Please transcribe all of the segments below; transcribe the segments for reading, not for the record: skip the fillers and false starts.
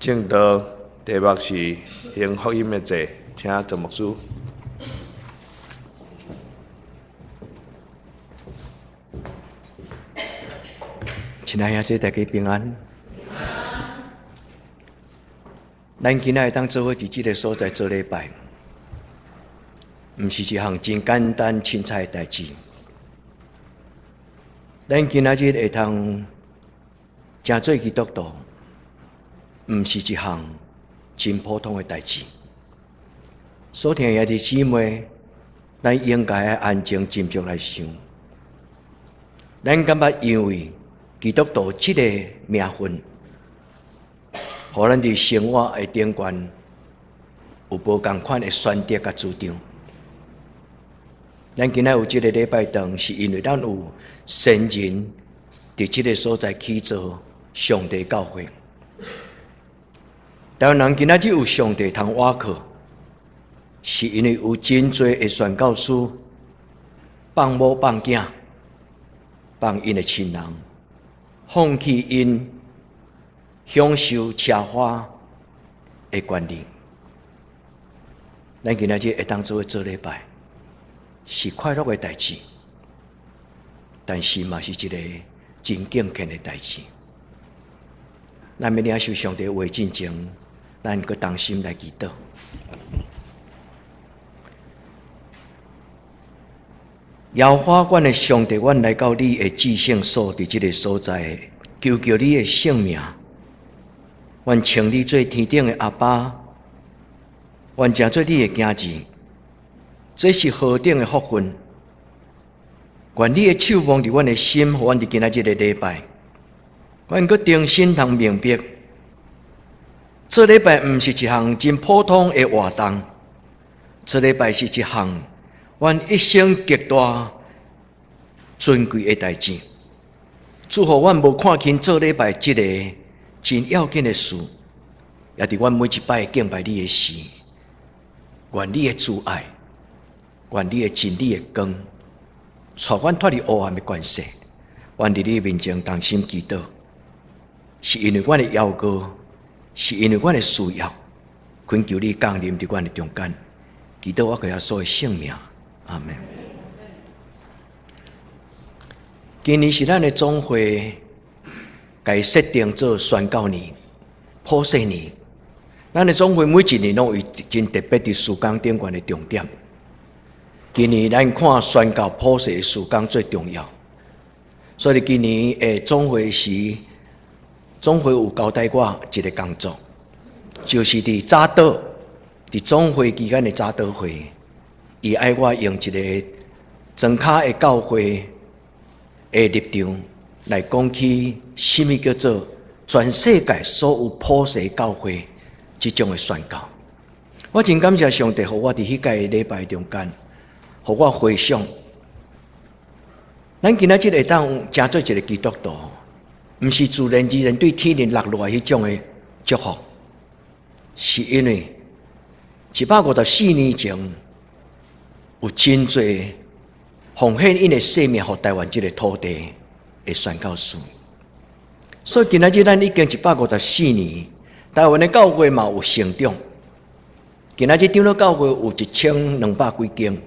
證道題目是行福音的祭，請鄭牧師。親愛兄弟，大家平安。咱今仔會當做伙佇這个所在做禮拜，毋是一項真簡單凊彩的代誌。咱今仔日會通成做基督徒，毋是一項真普通的代誌。所聽的兄弟姊妹，咱應該愛安靜斟酌來想。咱敢捌因為基督徒這个名份，予咱佇生活的頂懸有無仝款的選擇佮主張？咱今仔有這个禮拜堂，是因為咱有先人佇這个所在起造上帝教會。台灣人今仔日有上帝通倚靠，是因為有真濟的宣教師放某放囝，放𪜶的親人，放棄𪜶享受奢華的權利。咱今仔日會當做伙做禮拜，是快樂的代誌，但是嘛是一个真敬虔的代誌。咱欲領受上帝話進前，咱閣同心來祈禱。耶和華阮的上帝，阮來到你的至聖所，佇這个所在，求叫你的聖名。阮稱你做天頂的阿爸，阮成做你的囝兒，這是何等的福分！願你的手摸佇阮的心，予阮佇今仔這个禮拜，阮閣重新通明白，做禮拜毋是一項真普通的活動，做禮拜是一項阮一生極大尊貴的代誌。祝福阮無看輕做禮拜這个真要緊的事，也佇阮每一擺敬拜你的時，願你的慈愛，願你的真理的光，帶阮脫離黑暗的權勢。阮佇你面前同心祈禱，是因為阮的禱告，是因為阮的需要，懇求你降臨佇阮的中間，祈禱我靠耶穌的聖名，阿們。今年是咱的總會共伊設定做宣教年、普世年。咱的總會每一年攏有真特別佇事工頂懸的重點。今年咱看宣教普世的事工最重要，所以今年的總會時，總會有交代我一个工作，就是佇早禱，佇總會期間的早禱會，伊愛我用一个莊跤的教會的立場來講起，啥物叫做全世界所有普世教會這種的宣教。我真感謝上帝，予我佇彼屆禮拜中間，予我回想，咱今仔日會當成做一个基督徒，毋是自然而然對天靈落落來彼種的祝福，是因為154年前有真濟奉獻𪜶的生命，予台灣這个土地的宣教士。所以今仔日咱已經154年，台灣的教會嘛有成長。今仔日長老教會有1200幾間，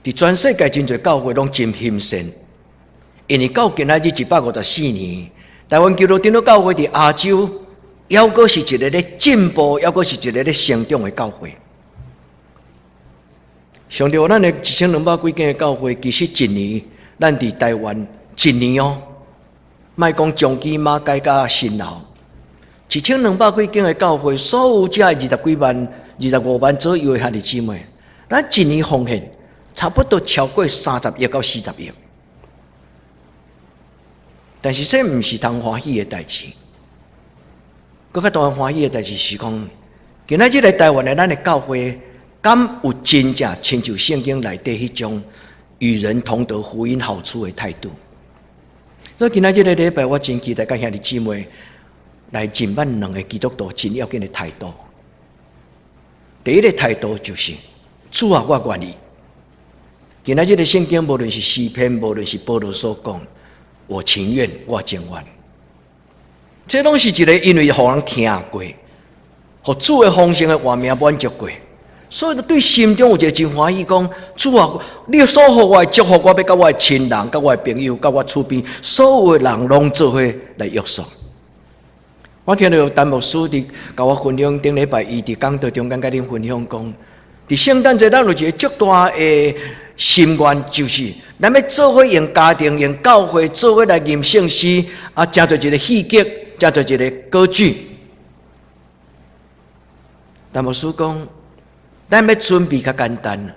佇全世界真濟教會攏真欣羨，因為到今仔日154年，台灣基督長老教會佇亞洲，猶閣是一个咧進步，猶閣是一个咧成長的教會。上帝予咱的1200幾間的教會，其實一年，咱佇台灣一年哦，莫講長期馬偕佮新老，1200幾間的教會，所有遮20幾萬、25萬左右的兄弟姊妹，咱一年奉獻差不多超過30億到40億。但是這毋是通歡喜的代誌，閣較大歡喜的代誌是講，今仔日來台灣的咱的教會，敢有真正親像聖經內底彼種與人同得福音好處的態度？所以今仔日个禮拜，我真期待佮兄弟姊妹來認捌兩个基督徒真要緊的態度。第一个態度就是，主啊，我願意。今仔日个聖經，無論是詩篇，無論是保羅所講，我情願，我情願。這攏是一个因為予人聽過，予主的豐盛的活命滿足過，所以就對心中有一个真歡喜，講主啊，你所予我的祝福，我欲佮我的親人、佮我的朋友、佮我厝邊所有的人攏做伙來約束。我聽著陳牧師佇共我分享，頂禮拜伊佇講道中間共恁分享講，佇聖誕節咱有一个足大的心願，就是咱欲做伙用家庭、用教會做伙來吟聖詩，啊，成做一个戲劇，成做一个歌劇。陳牧師講，咱欲準備較簡單，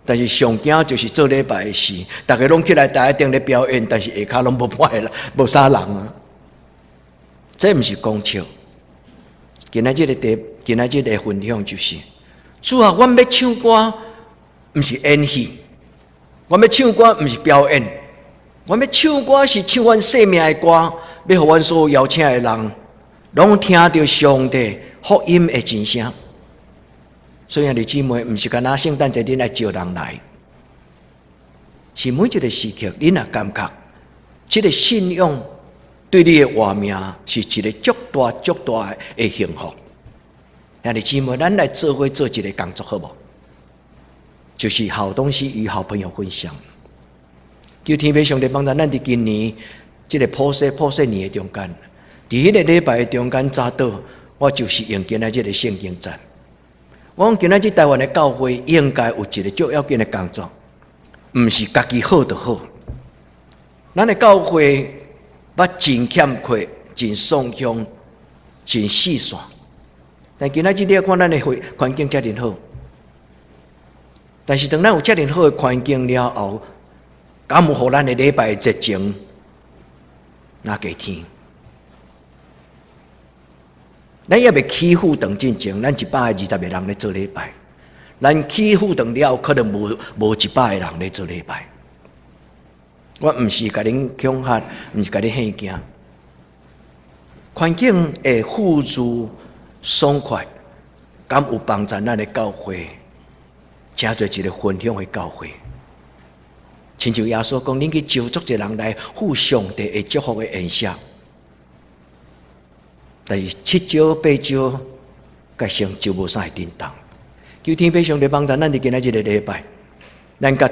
但是上驚就是做禮拜的時，逐家攏起來台頂咧表演，但是下跤攏無半个人，無啥人啊。這毋是講笑。今仔日的題，今仔日的分享就是，主啊，阮欲唱歌，毋是演戲，阮欲唱歌毋是表演，阮欲唱歌是唱阮生命的歌，欲予阮所有邀請的人，攏聽著上帝福音的真聲。所以兄弟姊妹，毋是干焦聖誕節恁來招人來，是每一个時刻，恁若感覺這个信仰對你的活命是一个足大足大的幸福。兄弟姊妹，咱來做伙做一个工作好無？就是好東西與好朋友分享。求天父上帝幫助咱佇今年這个普世年的中間，佇彼个禮拜的中間早禱，我就是用今仔日的聖經節。我講今仔日台灣的教會應該有一个足要緊的工作，毋是家己好就好。咱的教會捌真欠缺、真雙向、真四散。但今仔日你看咱的會環境遮爾好，但是當咱有遮爾好的環境了後，敢有予咱的禮拜熱情若加添？咱猶未起副堂進前，咱120個人咧做禮拜。咱起副堂了後，可能無100個人咧做禮拜。我毋是共恁恐嚇，毋是共恁嚇驚。環境會富足爽快，敢有幫助咱的教會，成做一个分享的教會。親像耶穌講，恁去招足濟人來赴上帝的祝福的宴席。但是七招八招，改成就無啥會振動。求天父上帝幫助咱佇今仔日个禮拜，咱共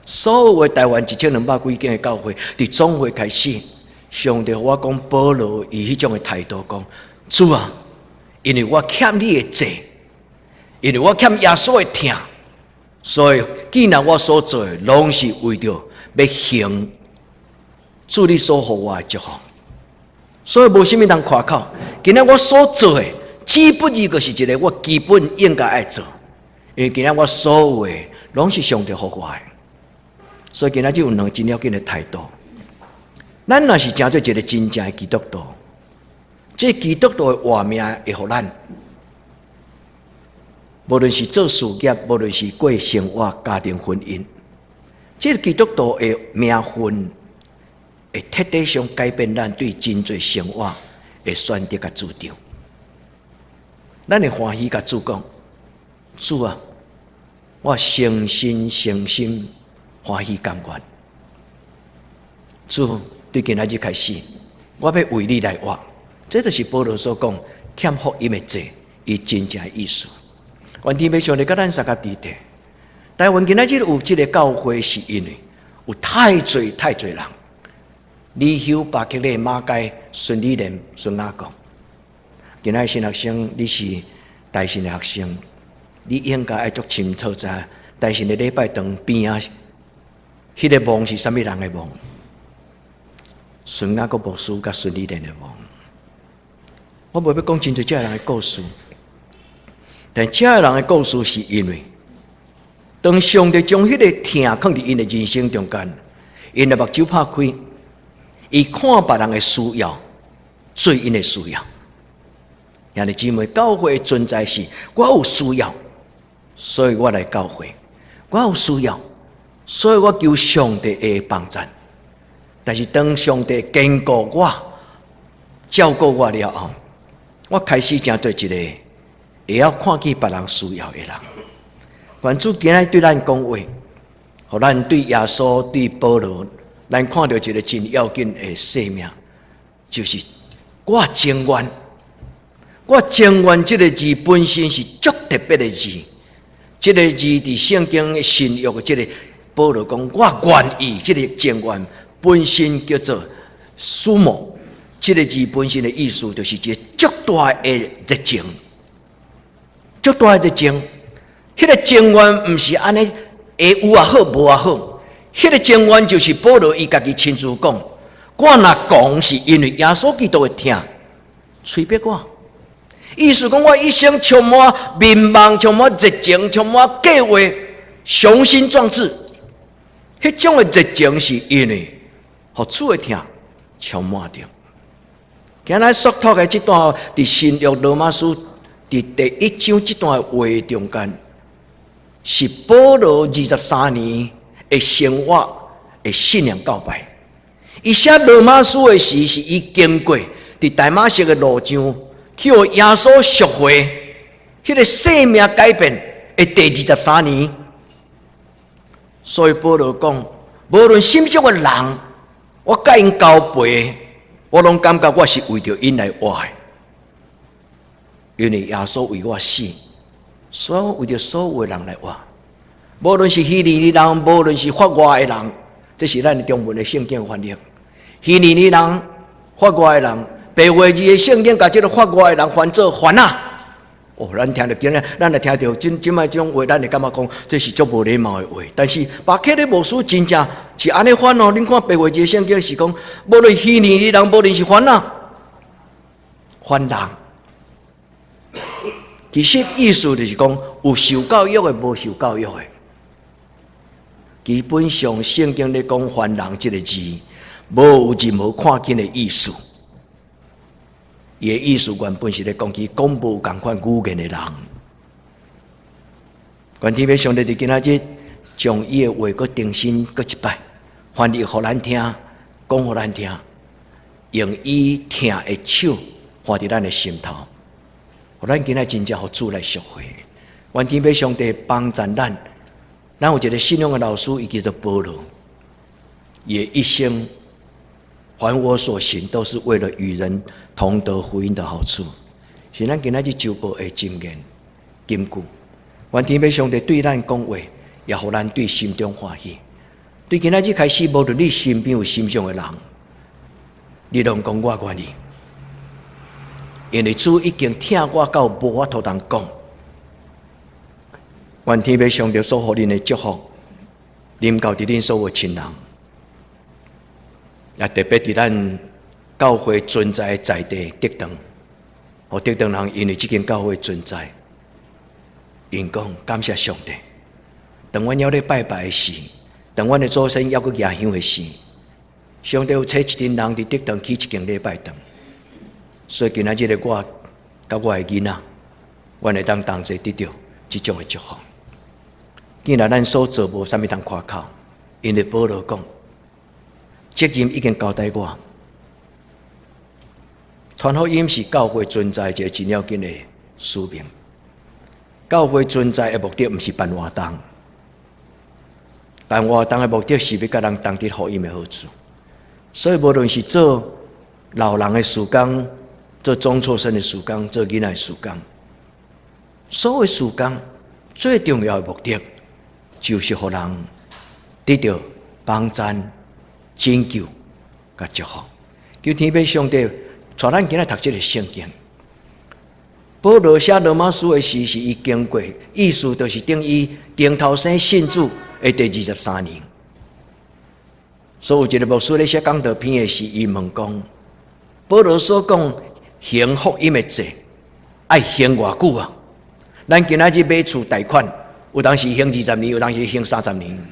所有的台灣1200幾間的教會，佇總會開始，上帝予我講保羅伊彼種的態度講，主啊，因為我欠你的債，因為我欠耶穌的疼，所以既然我所做的，攏是為著欲行主你所予我的祝福。所以無啥物通誇口。今仔我所做的，只不過是一个我基本應該愛做。因為今仔我所有的，攏是上帝予我的。所以今仔日有兩个真要緊的態度。咱若是成做一个真正的基督徒，這基督徒的活命會予咱，無論是做事業，無論是過生活、家庭、婚姻，這个基督徒的名分，會徹底上改變咱對真濟生活的選擇佮主張。咱會歡喜共主講：主啊，我誠心誠心歡喜甘願。主，對今仔日開始，我欲為你來活。這就是保羅所講欠福音的債，伊真正的意思。願天父上帝佮咱相佮佇咧。台灣今仔日有這个教會，是因為有太濟太濟人。李休、巴克利、馬偕、孫理蓮、孫雅各。今仔新學生，你是大新的學生，你應該愛足清楚知大新的禮拜堂邊仔，彼个墓是啥物人的墓？孫雅各牧師佮孫理蓮的墓。我無欲講真濟這个人的故事，但這个人的故事是因為，當上帝將彼个疼囥佇𪜶的人生中間，𪜶的目睭拍開，伊看別人的需要，做𪜶的需要。兄弟姊妹，教會的存在是，我有需要，所以我來教會；我有需要，所以我求上帝的幫助。但是當上帝堅固我、照顧我了後，我開始成做一个會曉看見別人需要的人。願主今日對咱講話，予咱對耶穌、對保羅，咱看著一个真要緊的生命，就是我情願，我情願這个字本身是足特別的字，這个字佇聖經的新約的這个保羅講，我願意這个情願本身叫做 thumo，這个字本身的意思就是一个足大的熱情，足大的熱情。彼个情願毋是按呢，會有也好，無也好。彼个情願就是保羅伊家己親自講，我若講是因為耶穌基督的疼，催逼我。意思講我一生充滿迷茫，充滿熱情，充滿計劃，雄心壯志。彼種的熱情是因為予主的疼充滿著。今日所讀的這段佇新約羅馬書佇第一章這段話中間，是保羅23年的生活的信仰告白。伊寫羅馬書的時，是伊經過佇大馬色的路上，去予耶穌贖回，彼个生命改變的第二十三年。所以保羅講，無論啥物種的人，我佮𪜶交陪，我攏感覺我是為著𪜶來活的，因為耶穌為我死，所以我為著所有的人來活。無論是希利尼人，無論是法外的人，這是咱中文的聖經翻譯。希利尼人、法外的人，白話字的聖經共這个法外的人翻做番仔。哦，咱聽著今仔，咱來聽著這這擺這種話，咱會感覺講這是足無禮貌的話。但是巴克禮牧師真正是按呢翻哦。恁看白話字的聖經是講，無論希利尼人，無論是番仔，番人。其實意思就是講，有受教育的，無受教育的。基本上聖經咧講番人這个字，無有任何看輕的意思。伊的意思原本是咧講伊講無仝款語言的人。願天父上帝佇今仔日將伊的話閣重新閣一擺翻譯予咱聽，講予咱聽，用伊疼的手放佇咱的心頭，予咱今仔真正予主來贖回。願天父上帝幫助咱，咱有一个信仰的老師，伊叫做保羅，伊的一生，凡我所行，都是為了與人同得福音的好處。是咱今仔日周報的箴言金句。願天父上帝對咱講話，也予咱對心中歡喜。對今仔日開始，無論你身邊有啥物種的人，你攏講我願意，因為主已經疼我到無法度通講。願天父上帝所予恁的祝福，臨到佇恁所有親人。也特別佇咱教會存在的在地竹塘，予竹塘人因為這間教會存在，𪜶講感謝上帝。當阮猶咧拜拜的時，當阮的祖先猶閣舉香的時，上帝有揣一陣人佇竹塘起一間禮拜堂。所以今仔日的我佮我的囡仔，阮會當同齊得著這種的祝福。既然咱所做無啥物通誇口，因為保羅講，責任已經交代我，傳福音是教會存在一个真要緊的使命。教會存在的目的毋是辦活動，辦活動的目的是欲共人同得福音的好處。所以無論是做老人的事工，做中輟生的事工，做囡仔的事工，所有事工最重要的目的，就是予人得著幫贊、拯救、佮祝福。求天父上帝帶咱今仔讀這个聖經。保羅寫羅馬書的時，是伊經過，意思就是等於頂頭生信主的第二十三年。所以有一个牧師咧寫講道篇的時，伊問講：保羅所講還福音的債，愛還偌久啊？咱今仔日買厝貸款，有當時還20年，有當時還30年。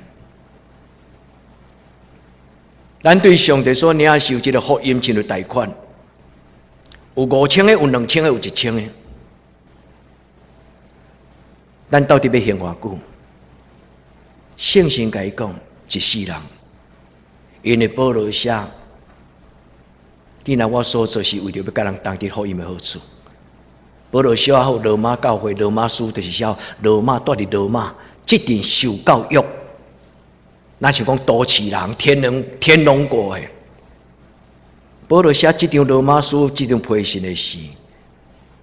咱對上帝所領受這个福音，親像貸款，有5000个，有2000个，有1000个。咱到底欲還偌久？聖神共伊講，一世人，因為保羅寫，既然我所做是為著欲共人同得福音的好處。保羅寫予羅馬教會，羅馬書就是寫羅馬住佇羅馬，這陣受教育，若像講都市人、天龍國的，保羅寫這張羅馬書、這張批信的時，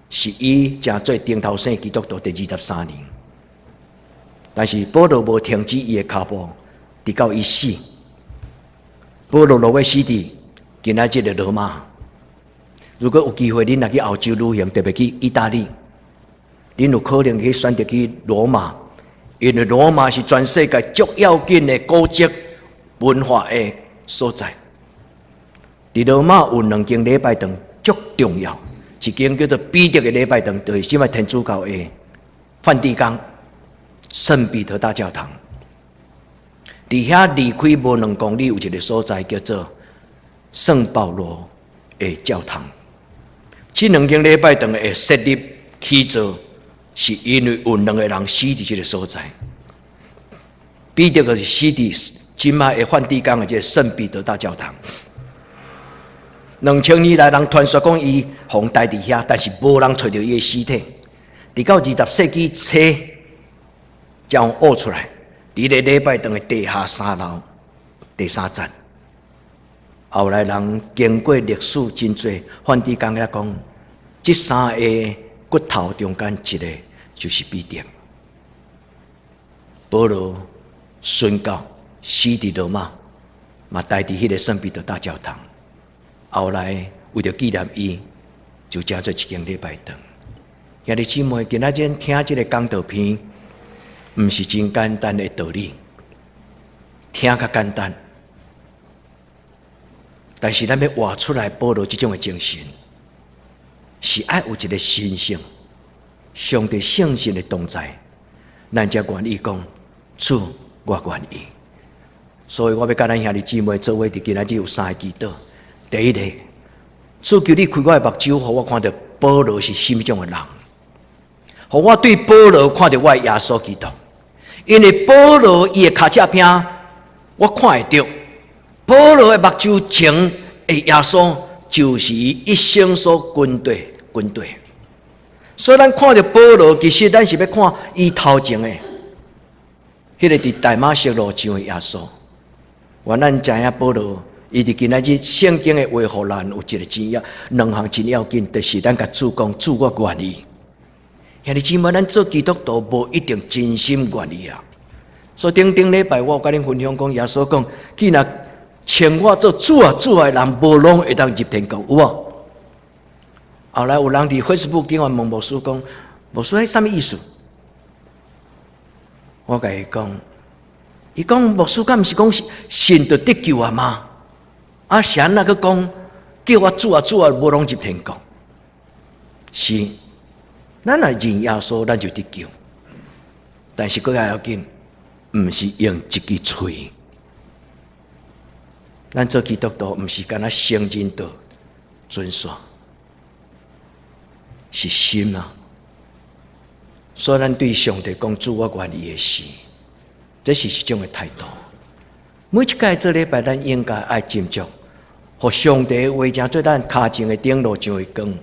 是伊成做頂頭生基督徒第23年。但是保羅無停止伊的跤步，直到伊死。保羅落尾死佇今仔這个羅馬。如果有機會，恁若去歐洲旅行，特別去意大利，恁有可能去選擇去羅馬，因為羅馬是全世界足要緊的古蹟文化的所在。佇羅馬有兩間禮拜堂足重要，一間叫做彼得的禮拜堂，就是這擺天主教的梵蒂岡聖彼得大教堂。佇遐離開無2公里有一個所在叫做聖保羅的教堂。這兩間禮拜堂的設立起造，是因為有兩個人死佇這個所在。彼得就是死佇這擺的梵蒂岡的這個聖彼得大教堂。2000年來，人傳說講伊予抬佇遐，但是無人揣著伊的屍體。直到20世紀初，才予挖出來，佇咧禮拜堂的地下三樓第三層。後來人經過歷史真濟，梵蒂岡遐講，這三個骨頭中間一個就是彼得。保羅殉教死佇羅馬，嘛抬佇彼個聖彼得大教堂。後來為著紀念伊，就成做一間禮拜堂。兄弟姊妹，今仔日聽這個講道片，毋是真簡單的道理，聽較簡單。但是咱欲活出來保羅這種的精神，是愛有一個神聖、上帝聖神的同在，咱才願意講主，我願意。所以我欲佮咱兄弟姊妹做伙，佇今仔日有三个祈禱。第一個，主求你開我的目睭，予我看著保羅是啥物種的人，予我對保羅看著我的耶穌基督。因為保羅伊的跤跡餅，我看會著。保羅的目睭前的耶穌，就是伊一生所跟綴跟綴。所以咱看著保羅，其實咱是欲看伊頭前的，彼个佇大馬色路上的耶穌。原來咱知影保羅，伊佇今仔日聖經的話，予咱有一個真要，兩項真要緊，就是咱共主講，主我願意。兄弟姊妹，咱做基督徒無一定真心願意啊。所以頂頂禮拜我有共恁分享講，耶穌講，既然稱我做主啊主啊的人，無攏會當入天國，有無？後來有人佇 Facebook 頂問牧師講，牧師彼啥物意思？我共伊講，伊講牧師敢毋是講信就得救啊嗎？啊，是按怎閣講叫我主啊主啊，無攏入天國？是，咱若認耶穌，咱就得救。但是閣較要緊，毋是用一支喙。咱做基督徒，毋是干焦承認就準煞，是心啊。所以咱對上帝講主，我願意的時，這是一種的態度。每一擺做禮拜，咱應該愛斟酌，予上帝的話成做咱跤前的燈，路上的光。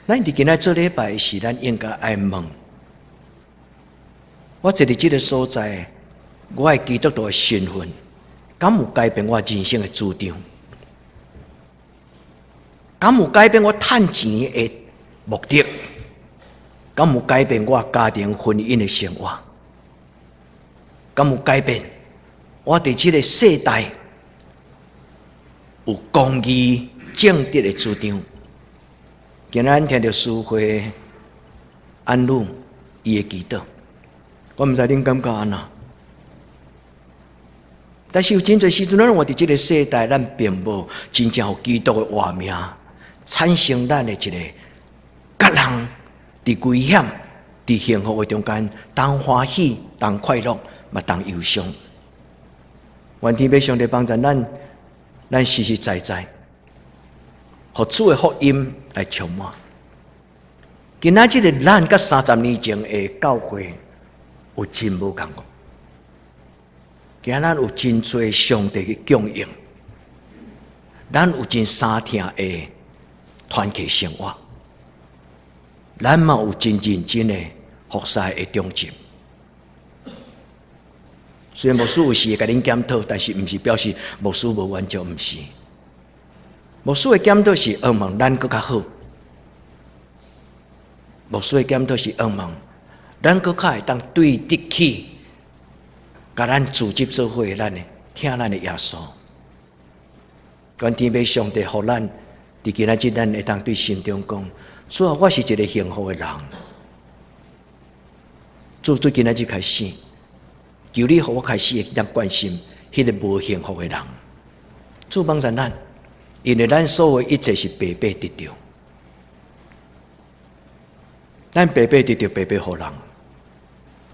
咱佇今仔做禮拜時，咱應該愛問：我坐佇這个所在，我的基督徒的身份，敢有改變我人生的主張？敢有改變我趁錢的目的？敢有改變我家庭婚姻的生活？敢有改變我佇這个世代有公義正直的主張？今仔咱聽著書會安魯伊的祈禱，我毋知恁感覺按怎？但是有真濟時陣，咱活佇這个世代，咱並無真正予基督的活命產生咱的一个，佮人佇危險、佇幸福的中間，同歡喜、同快樂，嘛同憂傷。願天父上帝幫助咱，咱實實在在，予主的福音來充滿。今仔這个咱佮30年前的教會有真無仝。今仔咱有真濟上帝的供應，咱有真相疼的團契生活，咱嘛有真認真的服侍的忠心。雖然牧師有時會共恁檢討，但是毋是表示牧師無滿足，毋是。牧師的檢討是向望咱閣較好，牧師的檢討是向望咱閣較會當對得起，共咱組織做伙咱的疼咱的耶穌。願天父上帝予咱佇今仔日，咱會當對心中講：主啊，我是一个幸福的人。主對今仔日開始，求你予我開始會當關心彼个無幸福的人。主幫助咱，因為咱所有一切是白白得著，咱白白得著，白白予人，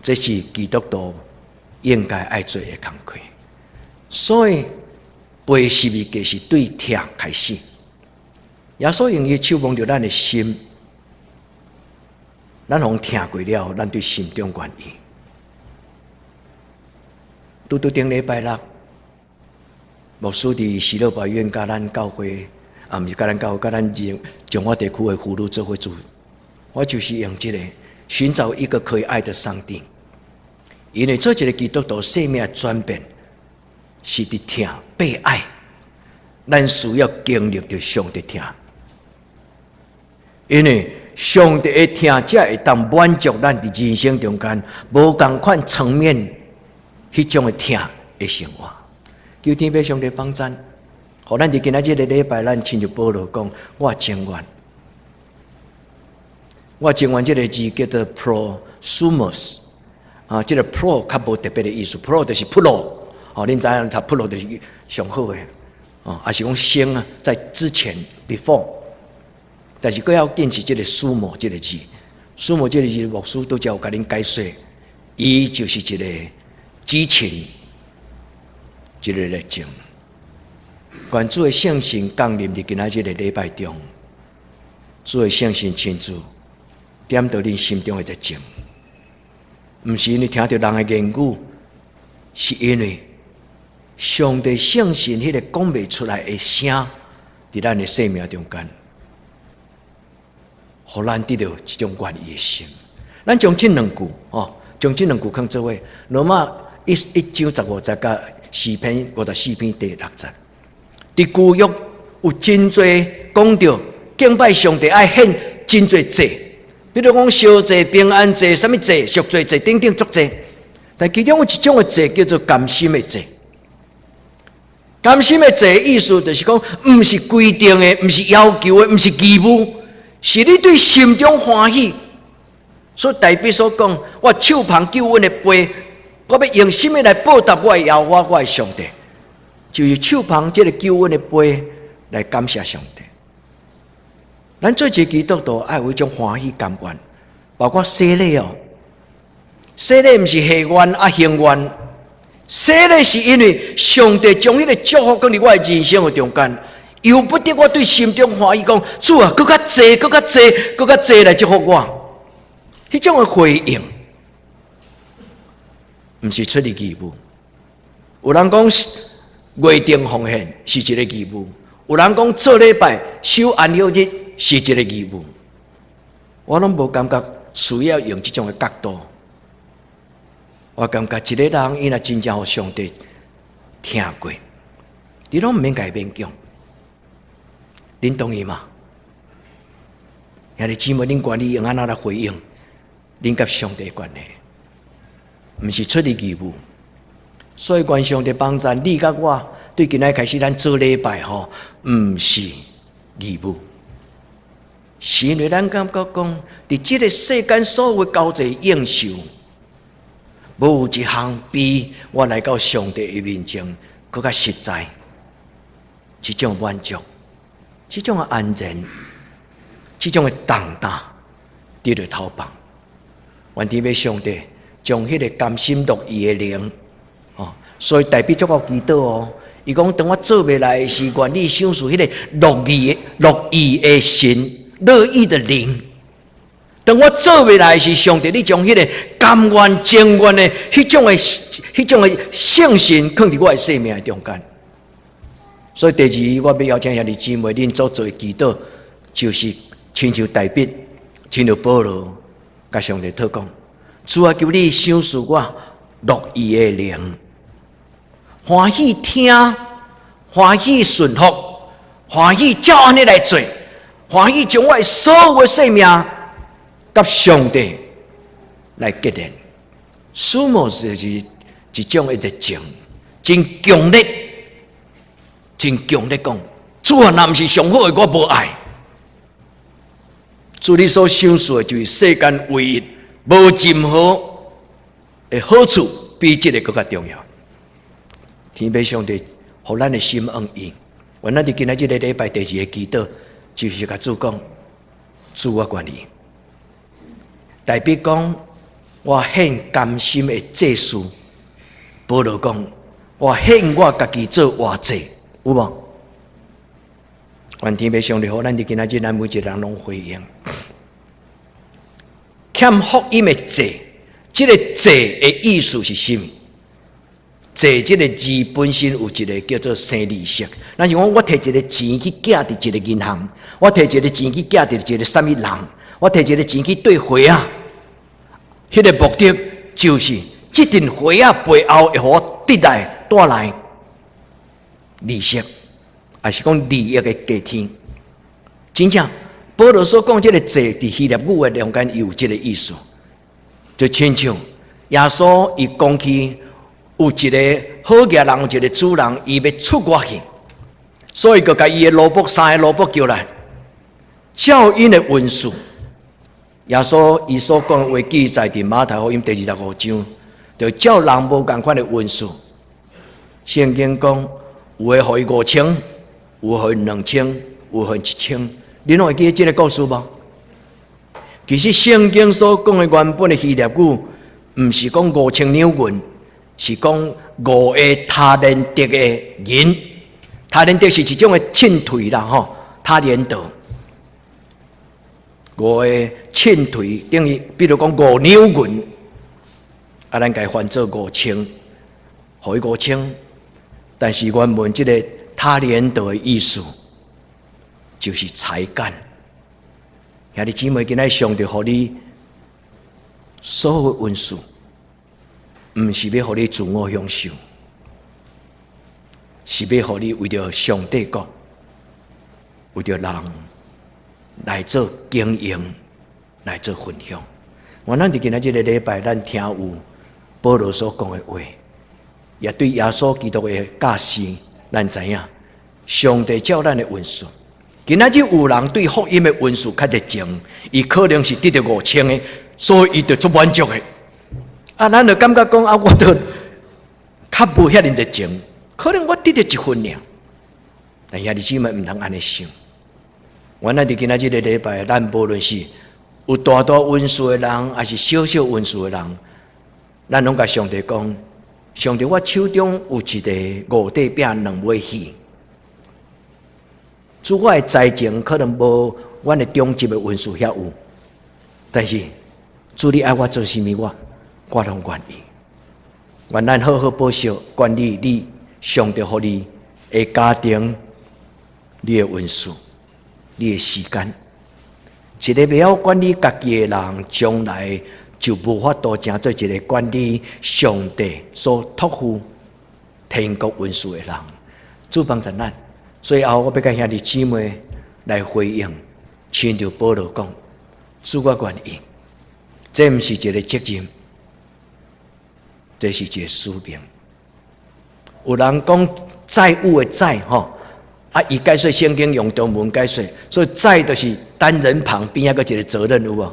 這是基督徒應該愛做的工課。所以背十字架是對疼開始，耶穌用伊手摸著咱的心，咱予疼過了，咱對心中願意。拄拄頂禮拜六，牧師佇喜樂法院佮咱教會，啊，毋是佮咱教會，佮咱彰化地區的婦女做伙做。我就是用這個尋找一個可以愛的上帝，因為做一個基督徒生命轉變是佇疼被愛，咱需要經歷著上帝疼，因為上帝的疼才會當滿足咱佇人生中間無仝款層面彼種的疼的生活。求天父上帝幫贊，予咱佇今仔這个禮拜，咱親像保羅講，我情願，我情願這个字叫做 prothumos 啊，這个 pro 較無特別的意思，pro 就是 pro，哦，恁知影讀 pro 就是上好的，哦，抑是講先啊，在之前 before，但是閣要緊是這个 thumo 這个字，thumo 這个字牧師拄才有共恁解說，伊就是一个激情，一個熱情。願主的聖神降臨佇今仔這个禮拜中，主的聖神親自點著恁心中的熱情，毋是因為聽著人的言語，是因為上帝聖神彼个講袂出來的聲，佇咱的生命中間，予咱得著這種願意的心。咱將這兩句哦，將這兩句囥做伙，羅馬一章十五節佮詩篇54篇第六節。佇舊約有真濟講著敬拜上帝愛獻真濟祭，比如講燒祭、平安祭、啥物祭、贖罪祭等等足濟。但其中有一種的祭叫做甘心的祭。甘心的祭意思就是講，毋是規定的，毋是要求的，毋是義務，是你對心中歡喜。所以大衛所講，我手捧救恩的杯，我欲用啥物來報答我的耶和華，我的上帝？就是手捧這个救恩的杯來感謝上帝。咱做一个基督徒，愛有一種歡喜甘願，包括洗禮哦。洗禮毋是下願啊行願，洗禮是因為上帝將彼个祝福放佇我的人生的中間，由不得我對心中歡喜講，主啊，閣較濟，閣較濟，閣較濟來祝福我。彼種的回應，毋是出於義務。有人講月頂奉獻是一个義務，有人講做禮拜守安息日是一个義務，我攏無感覺需要用這種的角度。我感覺一个人伊若真正予上帝疼過，你攏毋免共伊勉強，恁同意嗎？兄弟姊妹，恁願意用按怎來回應恁佮上帝的關係？毋是出於義務。所以，願上帝幫贊你佮我，對今仔開始咱做禮拜吼，毋是義務，是因為咱感覺講，佇這个世間所有交際應酬，無有一項比我來到上帝的面前閣較實在，這種滿足，這種的安然，這種的重擔得著透放。願天父上帝將彼个甘心樂意的靈，哦，所以大衛足夠祈禱哦。伊講當我做袂來的時，願你賞賜彼个樂意的神，樂意的靈。當我做袂來時，上帝你將彼个甘願情願的彼種的聖神，囥佇我的生命中間。所以第二，我欲邀請兄弟姊妹，恁所做的祈禱，就是親像大衛，親像保羅，共上帝禱講：主啊，求你賞賜我樂意的靈，歡喜聽，歡喜順服，歡喜照按呢來做，歡喜將我的所有的性命佮上帝來結連。Thumos 就是一種的熱情，真強烈，真強烈講，主啊，若毋是上好的，我無愛。主你所賞賜的，就是世間唯一，無任何的好處比這个閣較重要。天父上帝，予咱的心往伊。願咱佇今仔這个禮拜第二个祈禱，就是共主講：主我願意。代表講，我獻甘心的祭司。保羅講，我獻我家己做活祭，有無？願天父上帝予咱佇今仔日，咱每一個人攏回應。欠福音的債，這个債的意思是啥物？債這个字本身有一个叫做生利息。若是講我提一个錢去寄佇一个銀行，我提一个錢去寄佇一个啥物人，我提一个錢去綴花仔，彼个目的就是這陣花仔背後會予我得來帶來利息，抑是講利益的加添。真正保羅所講這个債，佇希臘語的中間有這个意思，就親像耶穌伊講起有一个好額人，有一个主人，伊欲出外去，所以就共伊的奴僕三个奴僕叫來，照𪜶的恩賜。耶穌伊所講的話記載佇馬太福音第25章，就照人無仝款的恩賜。聖經講，有的予伊5000，有的予伊2000，有的予伊1000。你攏會記得這个故事無？其實聖經所講的原本的希臘語，毋是講5000兩銀，是講五個他連得的銀。他連得是一種的秤槌啦，吼，他連得。五個秤槌等於，比如講5兩銀，啊，咱共翻做五千，予伊五千。但是原文這个他連得的意思，就是才幹。兄弟姊妹，今仔上帝予你所有恩賜，毋是欲予你自我享受，是欲予你為著上帝國，為著人來做經營，來做分享。願咱佇今仔這个禮拜，咱聽有保羅所講的話，也對耶穌基督的教示，咱知影上帝照咱的恩賜。今仔日有人對福音的恩賜較熱情，伊可能是得著五千的，所以伊就足滿足的。啊，咱就感覺講啊，我都較無遐爾熱情，可能我得著一份爾。但兄弟姊妹毋通按呢想。原來佇今仔這个禮拜，咱無論是有大大恩賜的人，抑是小小恩賜的人，咱攏共上帝講：上帝，我手中有一个五塊餅兩尾魚。主，我的才情可能無阮的長執的恩賜遐有，但是主你愛我做啥物，我攏願意。願咱好好保守管理你上帝予你的家庭、你的恩賜、你的時間。一个袂曉管理家己的人，將來就無法度成做一个管理上帝所託付天國恩賜的人。主幫助咱。最後，我欲共兄弟姊妹來回應，親像保羅講：主我願意，這毋是一个責任，這是一个使命。有人講債務的債吼，啊，伊解說聖經用中文解說，所以債就是單人旁邊仔閣一個責任有無？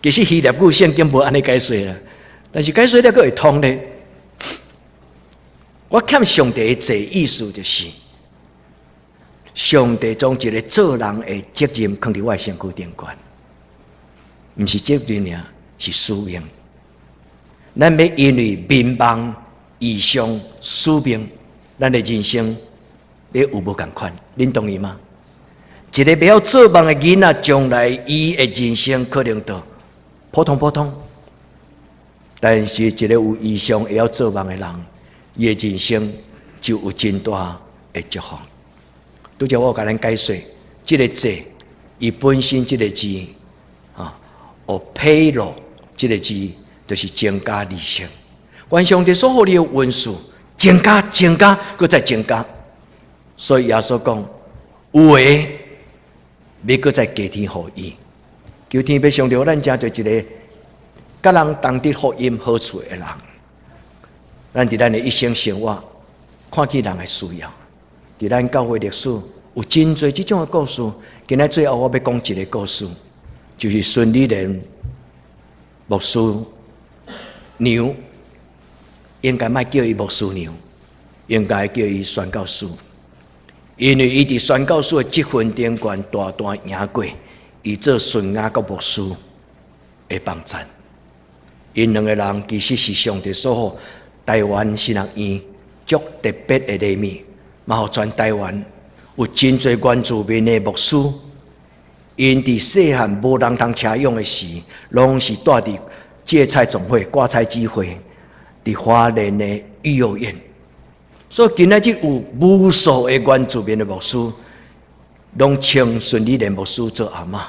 其實希臘語聖經無按呢解說啦，但是解說了閣會通咧。我欠上帝的債意思就是，上帝將一个做人的責任囥佇我的身軀頂懸，毋是責任爾，是使命。咱欲因為眠夢、異象、使命，咱的人生欲有無仝款？恁同意嗎？一个袂曉做夢的囡仔，將來伊的人生可能就普通普通。但是，一個有異象會曉做夢的人，伊的人生就有真大的祝福。拄才我有共咱解說，這个債，伊本身這个字啊，哦，佩羅這个字就是增加利息。願上帝所予你的恩賜增加、增加，閣再增加。所以耶穌講，有的欲閣再加添予伊。求天父上帝，咱成做一个佮人同得福音好處的人。咱佇咱的一生生活，看見人的需要。佇咱教會歷史有真濟這種的故事。今仔最後我欲講一個故事，就是孫理蓮牧師娘，應該莫叫伊牧師娘，應該叫伊宣教師。因為伊佇宣教師的職分頂懸大大贏過伊做孫雅各牧師的幫贊。𪜶兩個人其實是上帝所予台灣神學院足特別的禮物，嘛予全台灣有真濟原住民的牧師，𪜶佇細漢無人通車養的時，攏是蹛佇芥菜種會、芥菜籽會，佇花蓮的育幼院。所以今仔日有無數的原住民的牧師，攏稱孫理蓮牧師做阿嬤。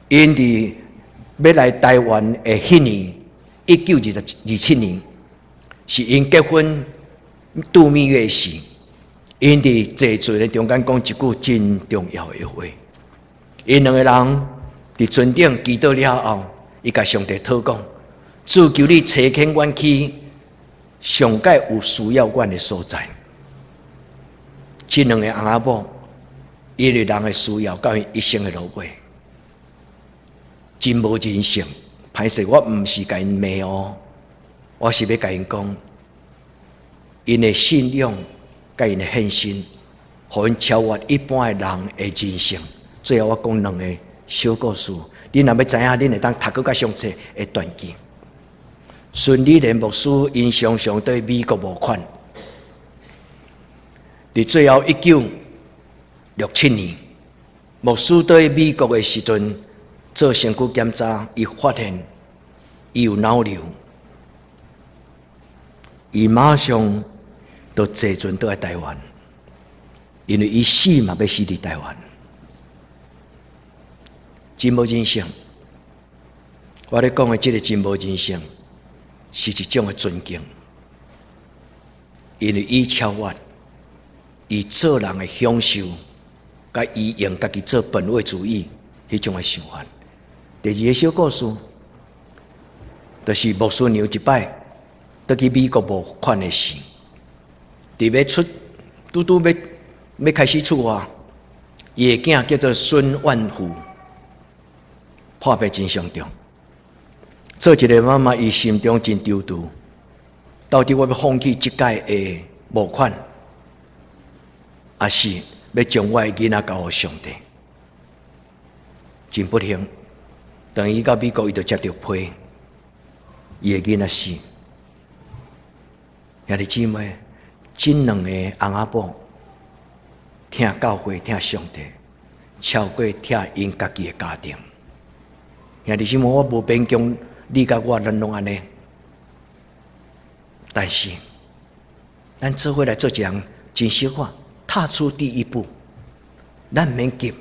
𪜶佇欲來台灣的彼年，1927年，是𪜶結婚度蜜月時，𪜶佇坐船的中間講一句真重要的話。𪜶兩個人佇船頂祈禱了後，伊共上帝禱講：主求你差遣阮去上蓋有需要阮的所在。這兩个翁仔某，因為人的需要，到𪜶一生的落尾，真無人性。歹勢，我毋是共𪜶罵哦，我是欲共𪜶講，𪜶的信仰佮𪜶的獻身，予𪜶超越一般的人的人性。最後我講兩个小故事，恁若欲知影，恁會當讀閣較詳細的傳記。孫理蓮牧師𪜶常常對美國募款，佇最後1967年，牧師對美國的時陣做身軀檢查，伊發現伊有腦瘤，伊馬上就坐船倒來台灣，因為伊死嘛欲死佇台灣，真無人性。我咧講的這个真無人性，是一種的尊敬，因為伊超越伊做人的享受，佮伊用家己做本位主義彼種的想法。第二个小故事，就是牧師娘一擺倒去美國募款的時，佇欲出，拄拄欲欲開始出發，伊的囝叫做孫萬福，破病真傷重。做一个媽媽，伊心中真躊躇，到底我欲放棄這擺的募款，抑是欲將我的囡仔交予上帝？真不幸，當伊到美國，伊就接著批，伊的囡仔死。兄弟姊妹，這兩个翁仔某疼教會、疼上帝，超過疼𪜶家己的家庭。兄弟姊妹，我無勉強你佮我，咱攏按呢。但是，咱做伙來做一項真小可，踏出第一步，咱毋免急，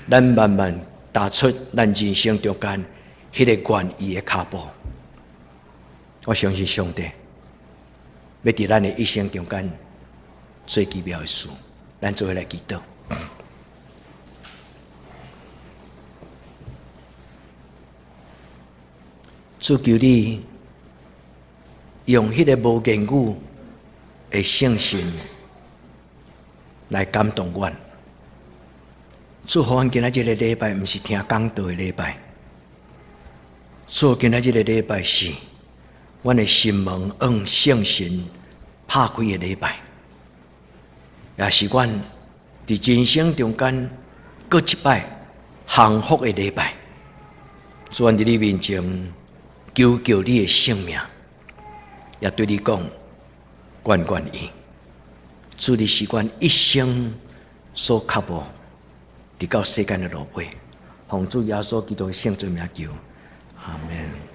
咱慢慢踏出咱人生中間彼个願意的跤步。我相信上帝欲佇咱的一生中間做奇妙的事，咱做伙來祈禱。主求你用彼个無言語的聖神來感動阮。主予阮今仔這个禮拜，毋是聽講道的禮拜。主今仔這个禮拜是阮的心門向聖神拍開的禮拜，也是阮佇人生中間閣一擺降服的禮拜。主，阮佇你面前求叫你的聖名，也對你講，阮願意。主，你是阮一生所渴慕，直到世間的落尾，奉主耶穌基督的聖尊名求，阿門。